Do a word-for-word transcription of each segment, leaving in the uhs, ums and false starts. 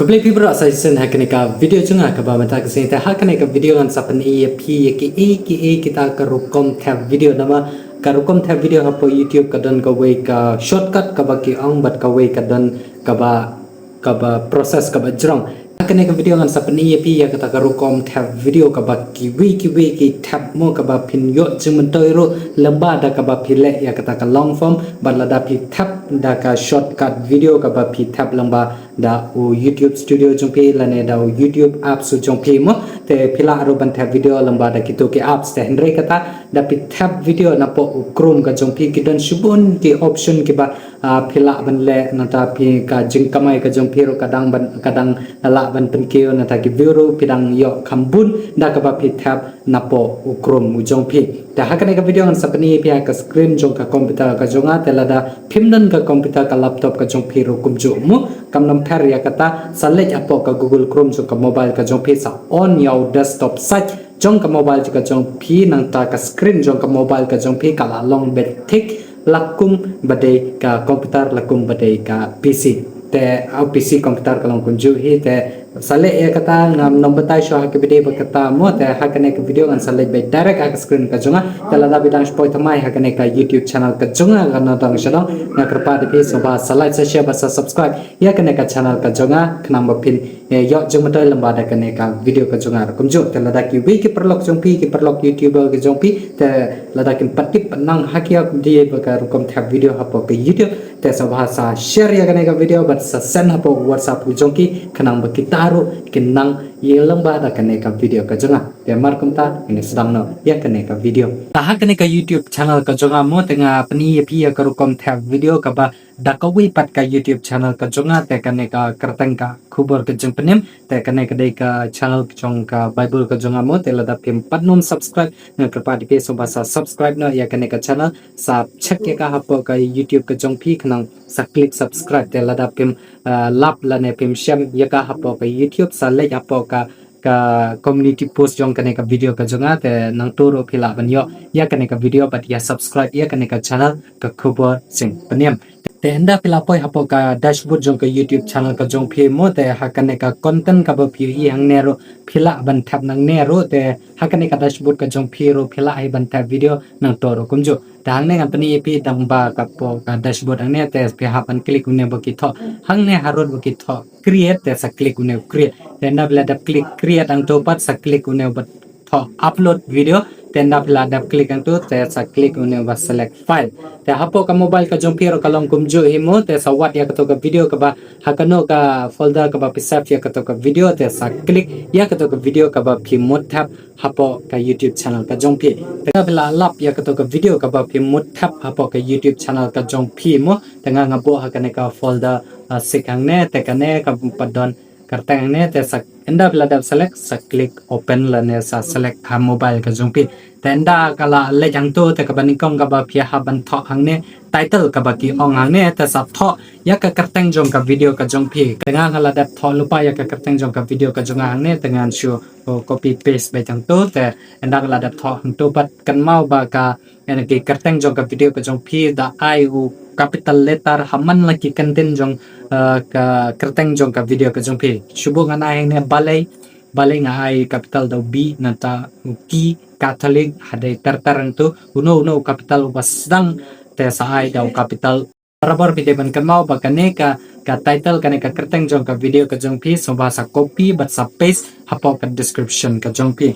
Khublei phi baroh sa shisien ha kane ka video jong nga kaba mynta ka sngi. Te ha kane ka video ngan sa pyni ïa phi ïa kiei kiei kita ka rukom thep video. Namar ka rukom thep video hapoh YouTube ka don kawei ka shortcut kaba ki ong bad kawei ka don kaba kaba process kaba jrong. Ha kane ka video ngan sa pyni ïa phi ïa kata ka rukom thep video kaba kiwei kiwei ki thep mo, kaba phin ïoh jingmyntoi ruh lyngba da kaba phi leh ïa kata ka long form bad lada phi thep da ka shortcut video kaba phi thep lyngba da u YouTube Studio jong phi lane da u YouTube apps u jong phi mo. Te phi lah ruh ban thep video lyngba da kito ki apps. Te hynrei kata da phi thep video napoh u Chrome ka jong phi ki don shibun ki option kiba, ah, phi lah ban leh, nangta phi ka jingkamai ka jong phi ruh ka dang ban, ka dang lah ban pynkiew, nangta ki view ruh phi dang ïoh kham bun da kaba phi thep napoh u Chrome u jong phi. Te ha kane ka video ngan sa pyni ïa phi ha ka screen jong ka computer ka jong nga. Te lada phim don ka computer, ka laptop ka jong phi ruh kumjuh mo, kam nang pher ïa kata, sa leit hapoh ka Google Chrome jong ka mobile ka jong phi, sa on ïa u desktop site jong ka mobile jong ka jong phi, nangta ka screen jong ka mobile ka jong phi ka la long beit thik la kum ba dei ka computer, la kum ba dei ka P C. Te u P C computer ka long kumjuh hi. Te sa leh ïa kata ngam nang batai shuh ha kaba dei ba kata mo. Te ha kane ka video ngan sa leit beit direct ha ka screen ka jong nga. Te lada phi dang shu poi thymmai ha kane ka YouTube channel ka jong nga, ka Nongdang Shadong, nga kyrpad ïa phi sngewbha sa like, sa share bad sa subscribe ïa kane ka channel ka jong nga khnang ba phin, eh, ïoh jingmyntoi lyngba da kane ka video ka jong nga ruh kumjuh. Te lada kiwei ki paralok jong phi, ki paralok YouTuber ka jong phi, te lada kim pat tip pat nang ha ki ïa kaba dei ba ka rukom thep video hapoh ka YouTube, te sngewbha sa share ïa kane ka video bad sa send hapoh WhatsApp ka jong ki khnang ba kita ruh kin nang ïa lyngba da kane ka video ka jong nga. Te mar kumta ngin sdang noh ïa kane ka video. Te ha kane ka YouTube channel ka jong nga mo, te nga pyni ïa phi ïa ka rukom thep video kaba da kawei pat ka YouTube channel ka jong nga. Te kane ka kyrteng ka Khubor ka Jingpynim. Te kane ka dei ka channel jong ka Bible ka jong nga mo. Te lada phim pat nym subscribe, nga kyrpad ïa phi sngewbha sa subscribe noh ïa kane ka channel, sa check ïa ka hapoh ka YouTube ka jong phi khnang sa click subscribe. Te lada phim, ah, lap lane phim shem ïa ka hapoh ka YouTube, sa leit hapoh ka ka community post jong kane ka video ka jong nga, te nangta ruh phi lah ban ïoh ïa kane ka video bad ïa subscribe ïa kane ka channel ka Khubor Jingpynim. Te ynda phi la poi hapoh ka dashboard jong ka YouTube channel ka jong phi mo, te ha kane ka content kaba phi ïohi hangne ruh phi lah ban thep nangne ruh. Te ha kane ka dashboard ka jong phi ruh phi lah hi ban thep video nangta ruh kumjuh. Te hangne ngan pyni ïa phi tang ba ka hapoh ka dashboard hangne, te phi hap ban click une ba ki thoh hangne harud ba ki thoh create, te sa click une create. Te ynda phi la dep click create hangto pat sa click une ba thoh upload video. Te ynda phi la dep click hangto te sa click une ba select file. Te hapoh ka mobile ka jong phi ruh ka long kumjuh hi mo, te sa wad ïa kato ka video kaba ha kano ka folder kaba phi save ïa kato ka video, te sa click ïa kato ka video kaba phi mut thep hapoh ka YouTube channel ka jong phi. Te ynda phi la lap ïa kato ka video kaba phi mut thep hapoh ka YouTube channel ka jong phi mo, te nga nga buh ha kane ka folder, ah, sik hangne, te kane ka pat don kyrteng hangne, te sa ynda phi la dep select sa click open lane sa select ha mobile ka jong phi. Te ynda ka la leit hangto te kaba nyngkong kaba phi hap ban thoh hangne title kaba ki ong hangne, te sa thoh ïa ka kyrteng jong ka video ka jong phi. Te nga nga la dep thoh lypa ïa ka kyrteng jong ka video ka jong nga hangne, te ngan shu, oh, copy paste beit hangto. Te ynda nga la dep thoh hangto pat kynmaw ba ka, ïa na ki kyrteng jong ka video ka jong phi da ai u capital letter ha man la ki kyntien jong, eh, ka kyrteng jong ka video ka jong phi. Shu buh ngan ai hangne balei, balei nga ai capital da u B, nangta u ki, Catholic, hadei ter ter hangto, uno uno u capital uba sdang te sa ai da u capital. Barabor phi dei ban kynmaw ba kane ka, ka title kane ka kyrteng jong ka video ka jong phi sngewbha sa copy bad sa paste hapoh ka description ka jong phi.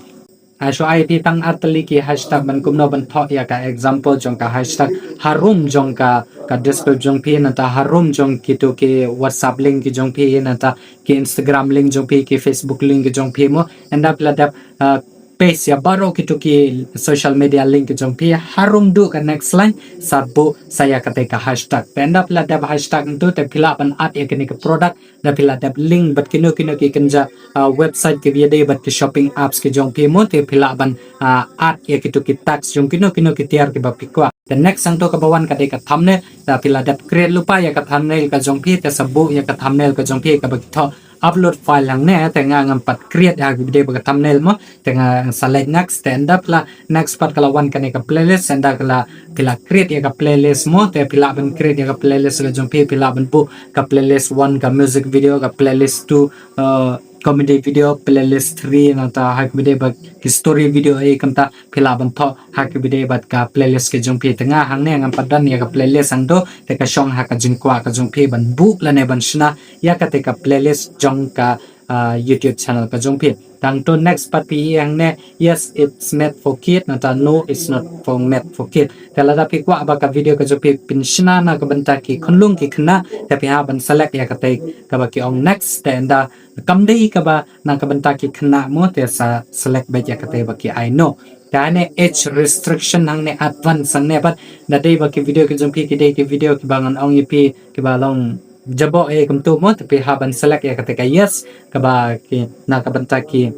Nga shu ai phi tang ar tylli ki hashtag ban kumno ban thoh ïa ka example jong ka hashtag harum jong ka, ka description jong phi, nangta harum jong kito ki WhatsApp link ki jong phi, nangta ki Instagram link jong phi, ki Facebook link ki jong phi mo. Ynda phi la dep, ah, paste ïa baroh kito ki social media link ki jong phi, harum duh ka next line sa buh sa ïa katei ka hashtag. Te ynda phi la dep hashtag hangto te phi lah ban add ïa kine ki product, da phi la dep link bad kino kino ki kynja, ah, website kiba ïadei bad ki shopping apps ki jong phi mo, te phi lah ban, ah, add ïa kito ki tags jong kino kino ki tiar kiba phi kwah. Te next hangto kaba wan ka dei ka thumbnail, da phi la dep create lypa ïa ka thumbnail ka jong phi, te sa buh ïa ka thumbnail ka jong phi kaba ki thoh upload file hangne, te nga ngam pat create ha kaba ïadei bad ka thumbnail mo, te nga sa leit next, te ynda phi la next pat ka la wan kane ka playlist, ynda ka la phi la create ïa ka playlist mo, te phi lah ban create ïa ka playlist ka jong phi, phi lah ban buh ka playlist one ka music video, ka playlist two, uh, comedy video, playlist three nangta ha kaba ïadei bad ki story video, eh, kumta phi lah ban thoh ha kaba ïadei bad ka playlist ka jong phi. Te nga hangne ngam pat don ïa ka playlist hangto, te ka shong ha ka jingkwah ka jong phi ban buh lane ban shna ïa kata ka playlist jong ka, ah, YouTube channel ka jong phi. Te hangto next pat phi ïohi hangne, yes, it's made for kid, nangta no, it's not for made for kid. Te lada phi kwah ba ka video ka jong phi pynshna na ka bynta ki khunlung ki khynnah, te phi hap ban select ïa kata kaba ki ong next, te ynda kam dei kaba na ka bynta ki khynnah mo, te sa select beit ïa kata ba ki ai no. Te hangne age restriction hangne advance hangne pat, da dei ba ki video ki jong phi ki dei ki video kiba ngan ong ïa phi kiba long jaboh, eh, kumto mo, te phi hap ban select ïa kata ka yes, kaba ki na ka bynta ki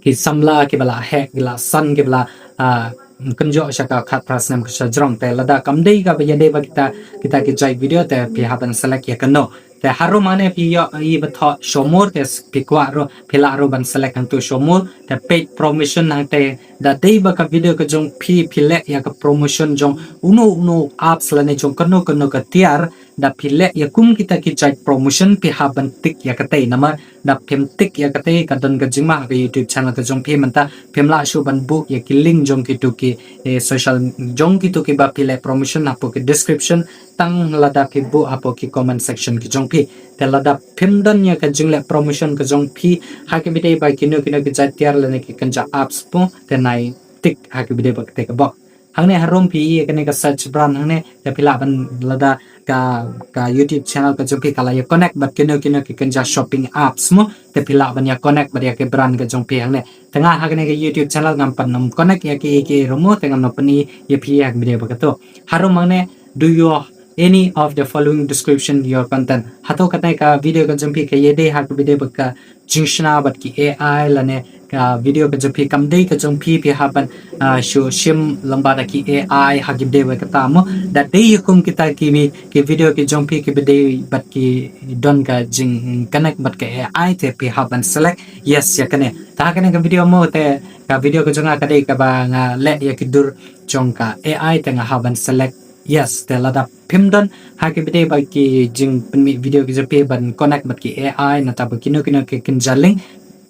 ki samla kiba la heh, ki la san, kiba la, ah, kynjoh sha ka khatphra snem ka shajrong. Te lada kam dei kaba ïadei bad kita, kita ki jait video, te phi hap ban select ïa ka no. Te harum hangne phi ïohi ba thoh show more, te phi kwah ruh, phi lah ruh ban select hangto show more, te paid promotion hangte, da dei ba ka video ka jong phi phi leh ïa ka promotion jong uno uno apps lane jong kano kano ka tiar, da phi leh ïa kum kita ki jait promotion phi hap ban tick ïa katei, namar da phim tick ïa katei ka don ka jingma ha ka YouTube channel ka jong phi, mynta phim lah shuh ban buh ïa ki link jong kito ki, eh, social, jong kito kiba phi leh promotion hapoh ki description, tang lada phi buh hapoh ki comment section ki jong phi. Te lada phim don ïa ka jingleh promotion ka jong phi ha kaba ïadei bad kino kino ki jait tiar lane ki kynja apps mo, te nai tick ha kaba ïadei bad katei ka box. Hangne harum phi ïohi kane ka search brand hangne, te phi lah ban, lada ka, ka YouTube channel ka jong phi ka la ïa connect bad kino kino ki kynja shopping apps mo, te phi lah ban ïa connect bad ïa ka brand ka jong phi hangne. Te nga ha kane ka YouTube channel ngam pat nym connect ïa kiei kiei ruh mo, te ngam nym pyni ïa phi ha kaba ïadei bad kato. Harum hangne, do you any of the following description your content? Hato kane ka video ka jong phi ka ïadei ha kaba ïadei bad ka jingshna bad ki A I lane ka video ka jong phi kam dei ka jong phi, phi hap ban, ah, shu shim lyngba da ki A I ha kaba ïadei bad kata mo. Da dei kum kita ki, ki video ki jong phi kiba dei bad ki don ka jingconnect bad ka A I, te phi hap ban select yes ïa kane. Te ha kane ka video mo, te ka video ka jong nga ka dei kaba nga leh ïa ki dur jong ka A I, te nga hap ban select yes. Te lada phim don ha kaba ïadei bad ki jingpynmih video ki jong phi ban connect bad ki A I nangta bad kino kino ki kynja link,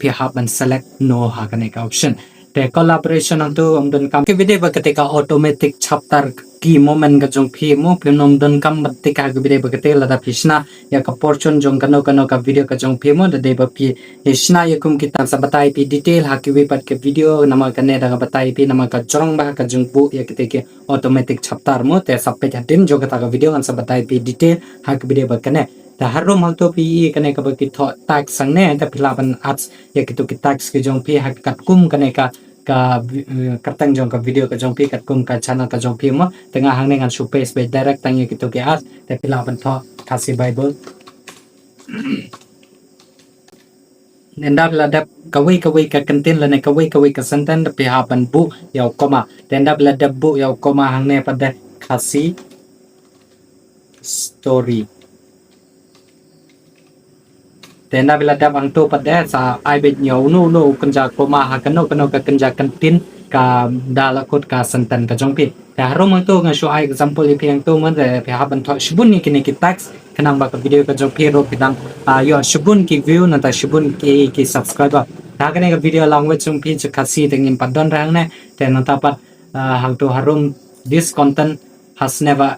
phi hap ban select no ha kane ka option. Te collaboration hangto ym donkam, kaba ïadei bad katei ka automatic chapter, ki moment ka jong phi mo, phim nym donkam ban tick ha kaba ïadei bad katei. Lada phi shna ïa ka portion jong kano kano ka video ka jong phi mo, da dei ba phi shna ïa kum kita, sa batai phi detail ha kiwei pat ka video, namar kane da nga batai phi namar ka jrong ba ka jingbuh ïa katei ki automatic chapter mo, te sa peit hadien jong kata ka video ngan sa batai phi detail ha kaba ïadei bad kane. Te harum hangto phi ïohi kane kaba ki thoh tags hangne, te phi lah ban add ïa kito ki tags ki jong phi ha katkum kane ka, ka, eh, kyrteng jong ka video ka jong phi, katkum ka channel ka jong phi mo. Te nga hangne ngan shu paste beit direct tang ïa kito ki add, te phi lah ban thoh Khasi Bible. Ynda phi la dep kawei kawei ka kyntien lane kawei kawei ka sentence, te phi hap ban buh ïa u comma. Te ynda phi la dep buh ïa u comma hangne pat, te Khasi story. Te ynda phi la dep hangto pat, te sa ai beit ïa uno uno u kynja comma ha kano kano ka kynja kyntien kaba la kut ka sentence ka jong phi. Te harum hangto nga shu ai example ïa phi hangto mo, te phi hap ban thoh shibun ïa kine ki tags khnang ba ka video ka jong phi ruh ka dang, ah, ïoh shibun ki view nangta shibun ki, ki subscriber. Te ha kane ka video language jong phi jong Khasi te ngim pat don re hangne, te nangta pat, ah, hangto harum, this content has never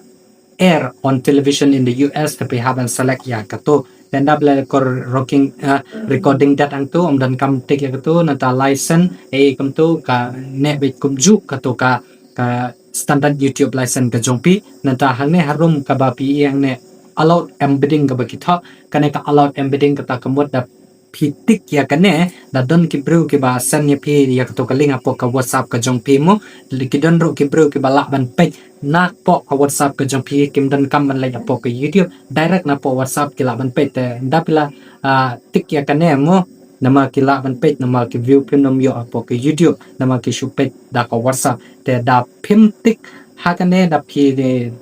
air on television in the U S, te phi hap ban select ïa kato. Te ynda phi la kor rocking, ah, recording date hangto, ym donkam tick ïa kato, nangta license, eh, kumto ka ne beit kumjuh kato ka, ka standard YouTube license ka jong phi. Nangta hangne harum kaba phi ïohi hangne allowed embedding kaba ki thoh, kane ka allowed embedding kata ka mut da phi tick ïa kane, da don ki briew kiba send ïa phi ïa kato ka link hapoh ka WhatsApp ka jong phi mo, ki don ruh ki briew kiba lah ban peit napoh ka WhatsApp ka jong phi, kim donkam ban leit hapoh ka YouTube, direct napoh WhatsApp ki lah ban peit. Te ynda phi la, ah, tick ïa kane mo, namar ki lah ban peit, namar ki view phim nym ïoh hapoh ka YouTube, namar ki shu peit da ka WhatsApp. Te da phim tick ha kane, da phi,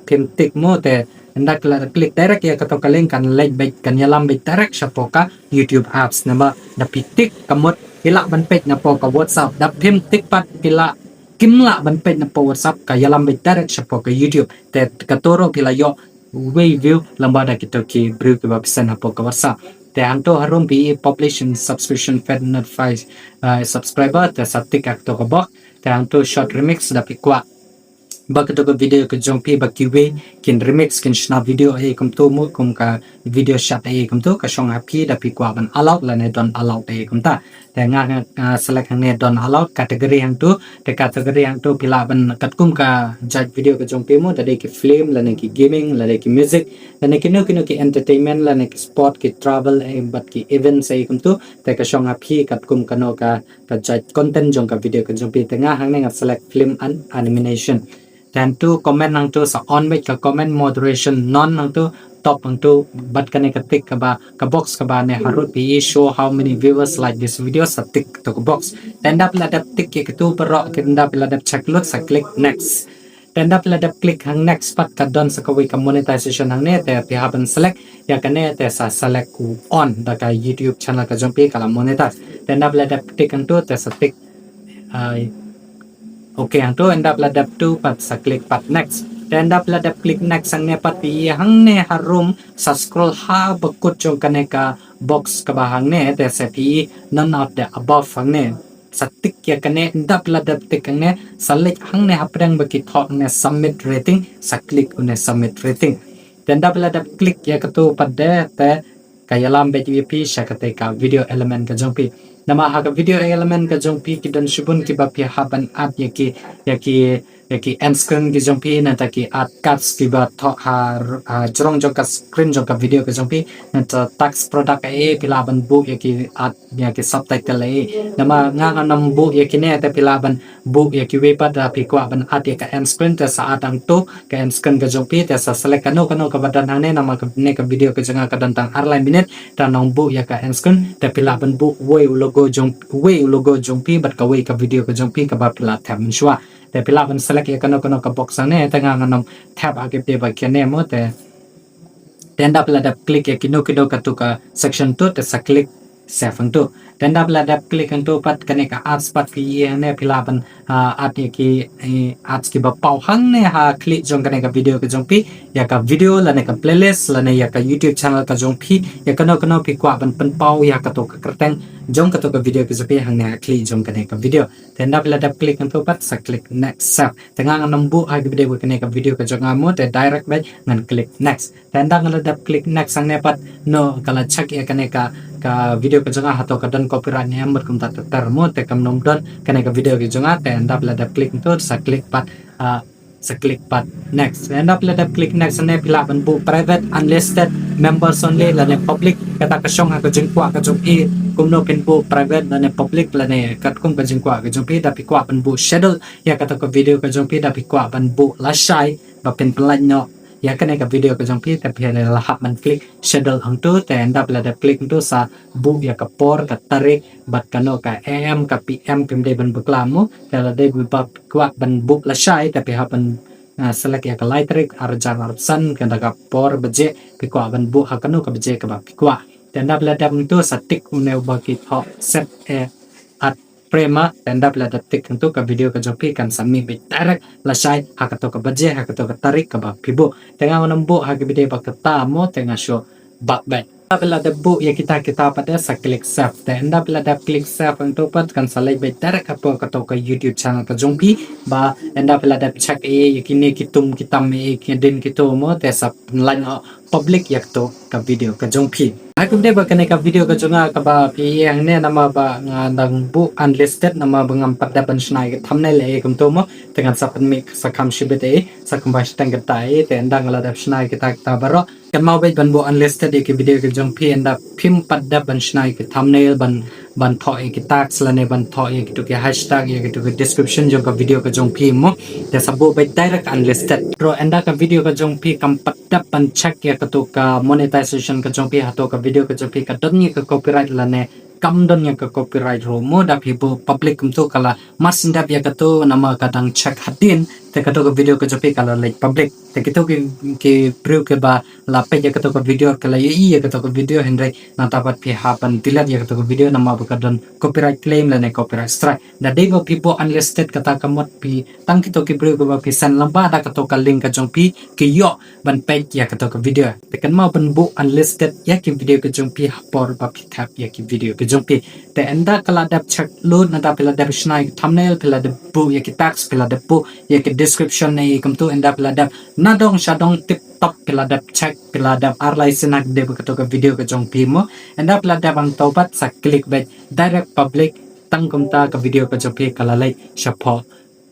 phim tick mo, te Ynda ki la da click direct ïa kato ka link kan leit beit, kan ïalam beit direct shapoh ka YouTube apps. Namar da phi tick ka mut ki lah ban peit napoh ka WhatsApp, da phim tick pat ki lah, kim lah ban peit napoh WhatsApp, ka ïalam beit direct shapoh ka YouTube. Te kato ruh phi la ïoh wei view lyngba da kito ki briew kiba phi send hapoh ka WhatsApp. Te hangto harum phi i publish and subscription fed notified, uh, subscriber, te sa tick ïa kato ka box. Te hangto short remix, da phi kwah ba kato ka video ka jong phi ba kiwei kin remix, kin shna video ei kumto mo, kum ka video shot ei kumto, ka shong ha phi da phi kwah ban allowed lane don't allowed ei kumta. Te nga, nga, nga select hangne don't allowed. Category hangto, te category hangto phi lah ban katkum ka jait video ka jong phi mo, da dei ki film lane ki gaming lane ki music lane kino kino ki entertainment lane ki sport, ki travel ei bad ki events ei kumto. Te ka shong ha phi katkum kano ka, ka jait content jong ka video ka jong phi. Te nga hangne nga select film and animation. Te hangto comment hangto sa on beit ka comment moderation none hangto, top hangto bad kane ka tick kaba, ka box kaba ne harud phi i show how many viewers like this video, sa tick to ka box. Te ynda phi la dep tick ïa kito baroh, ynda phi la dep check lut, sa click next. Te ynda phi la dep click hang next pat ka don sa kawei ka monetization hangne, te phi hap ban select ïa kane, te sa select on da ka YouTube channel ka jong phi ka la monetize. Te ynda phi la dep tick hangto, te sa tick, ai, okay hangto. Ynda phi la dep to pat sa click pat next. Te ynda phi la dep click next hangne pat phi i hangne harum, sa scroll ha bakut jong kane ka box kaba hangne, te sa phi i none of the above hangne. Sa tick ïa kane, ynda phi la dep tick hangne, sa leit hangne hapdeng ba ki thoh hangne submit rating, sa click une submit rating. Te ynda phi la dep click ïa kato pat de, te ka ïalam beit ïa phi sha kata ka video element ka jong phi. Namar ha ka video element ka jong phi ki don shibun kiba phi hap ban add ïa ki, ïa ki, ïa ki end screen ki jong phi, nangta ki add cards kiba thoh ha, ha jrong jong ka screen jong ka video ka jong phi, nangta text product ei phi lah ban buh ïa ki add ïa ki subtitle ei. Namar nga ngam buh ïa kine, te phi lah ban buh ïa kiwei pat, da phi kwah ban add ïa ka end screen, te sa add hangto ka end screen ka jong phi, te sa select kano kano kaba don hangne. Namar kane ka video ka jong nga ka don tang ar lai minit, te ngan buh ïa ka end screen, te phi lah ban buh wei u logo jong, wei u logo jong phi bad kawei ka video ka jong phi kaba phi la thep mynshuwa. Te phi lah ban select ïa kano kano ka box hangne, te nga ngam thep ha ki video ba kine mo, te Te ynda phi la dep click ïa kino kino kato ka section to, te sa click save hangto. Te ynda phi la dep click hangto pat kane ka ads pat phi i hangne phi lah ban, ah, add ïa ki, eh, ads kiba paw hangne ha khlieh jong kane ka video ka jong phi, ïa ka video lane ka playlist lane ïa ka YouTube channel ka jong phi, ïa kano kano phi kwah ban pynpaw ïa kato ka kyrteng jong kato ka video ka jong phi hangne ha khlieh jong kane ka video. Te ynda phi la dep click hangto pat sa click next save. Te nga ngam buh ha ki video ba kane ka video ka jong nga mo, te direct beit ngan click next. Te ynda nga la dep click next hangne pat, no ka la check ïa kane ka, ka video ka jong nga hato ka don copyright ne em, bad kumta ter ter mo, te kam nym don kane ka video ka jong nga. Te ynda phi la dep click hangto sa click pat, ah, sa click pat next. Te ynda phi la dep click next hangne phi lah ban buh private, unlisted, members only lane public, kata ka shong ha ka jingkwah ka jong phi kumno phin buh private lane public lane katkum ka jingkwah ka jong phi. Da phi kwah ban buh schedule ïa kato ka video ka jong phi, da phi kwah ban buh lashai ba phin pynlait noh ïa kane ka video ka jong phi, te phi la hap ban click schedule hangto. Te ynda phi la dep click hangto sa buh ïa ka por, ka tarik bad kano ka A M ka P M, phim dei ban bakla mo. Te lada dei ba phi kwah ban buh lashai, te phi hap ban, ah, select ïa ka lai tarik ar hajar arphew san, kata ka por baje phi kwah ban buh ha kano ka baje kaba phi kwah. Te ynda phi la dep hangto sa tick une uba ki thoh set a at prema, te ynda phi la dep tick hangto ka video ka jong phi kan sa mih beit direct lashai ha kato ka baje, ha kato ka tarik kaba phi buh. Te nga ngam buh ha ki video ba kata mo, te nga shu back beit. Ynda phi la dep buh ïa kita kita pat de sa click save. Te ynda phi la dep click save hangto pat kan sa leit beit direct hapoh kato ka YouTube channel ka jong phi, ba ynda phi la dep check ïa kine ki tum ki tam ïa ki dien kito mo, te sa pynlait noh public ïa kato ka video ka jong phi. Ha kumta ba kane ka video ka jong nga kaba phi ïohi hangne, namar ba nga dang buh unlisted, namar ba ngam pat dep ban shna ïa ka thumbnail ei kumto mo, te ngan sa pynmih sa kham shibit ei, sa kumba shiteng kata ei. Te ynda nga la dep shna ïa kita kita baroh, kynmaw beit ban buh unlisted ïa ki video ka jong phi, ynda phim pat dep ban shna ïa ki thumbnail, ban, ban thoh ïa ki tags lane ban thoh ïa kito ki hashtag, ïa kito ki description jong ka video ka jong phi mo, te sa buh beit direct unlisted. Te ynda ka video ka jong phi kam pat dep ban check ïa kato ka monetization ka jong phi, hato ka video ka jong phi ka don ïa ka copyright lane kam don ïa ka copyright ruh mo, da phi buh public kumto ka la mar shen dep ïa kato, namar ka dang check hadien Te kato ka video ka jong phi ka la leit public. Te kito ki, ki briew kiba la peit ïa kato ka video ki la ïohi ïa kato ka video, hynrei nangta pat phi hap ban delete ïa kato ka video namar ba ka don copyright claim lane copyright strike. Da dei ba phi buh unlisted kata ka mut phi tang kito ki briew kiba phi send lyngba da kato ka link ka jong phi ki ïoh ban peit ïa kato ka video. Te kynmaw ban buh unlisted ïa ki video ka jong phi ha por ba phi thep ïa ki video ka jong phi. Te ynda ka la dep check lut, ynda phi la dep shna ïa ki thumbnail, phi la dep buh ïa ki text, phi la dep buh ïa ki description ne kumto, ynda phi la dep nadong shadong tip top, phi la dep check, phi la dep ar lai sien ha ka dei ba kato ka video ka jong phi mo. Ynda phi la dep hangto pat sa click beit direct public, tang kumta ka video ka jong phi ka la leit shapoh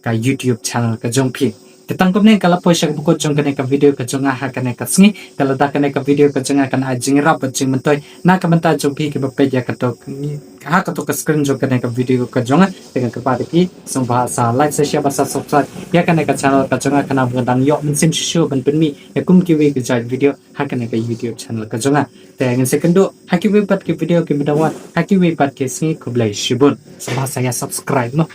ka YouTube channel ka jong phi. Te tang kumne ka la poi sha ka bakut jong kane ka video ka jong nga ha kane ka sngi. Te lada kane ka video ka jong nga kan ai jingïarap bad jingmyntoi na ka bynta jong phi kiba peit ïa kato, ha kato ka screen jong kane ka video ka jong nga. Te nga kyrpad ïa phi sngewbha sa like, sa share bad sa subscribe ïa kane ka channel ka jong nga, khnang ba nga dang ïoh mynsiem shuh shuh ban pynmih ïa kum kiwei ki jait video ha kane ka YouTube channel ka jong nga. Te ngin sa ïakynduh ha kiwei pat ki video kiba dang wan ha kiwei pat ki sngi. Khublei shibun. Sngewbha sa ïa subscribe mo.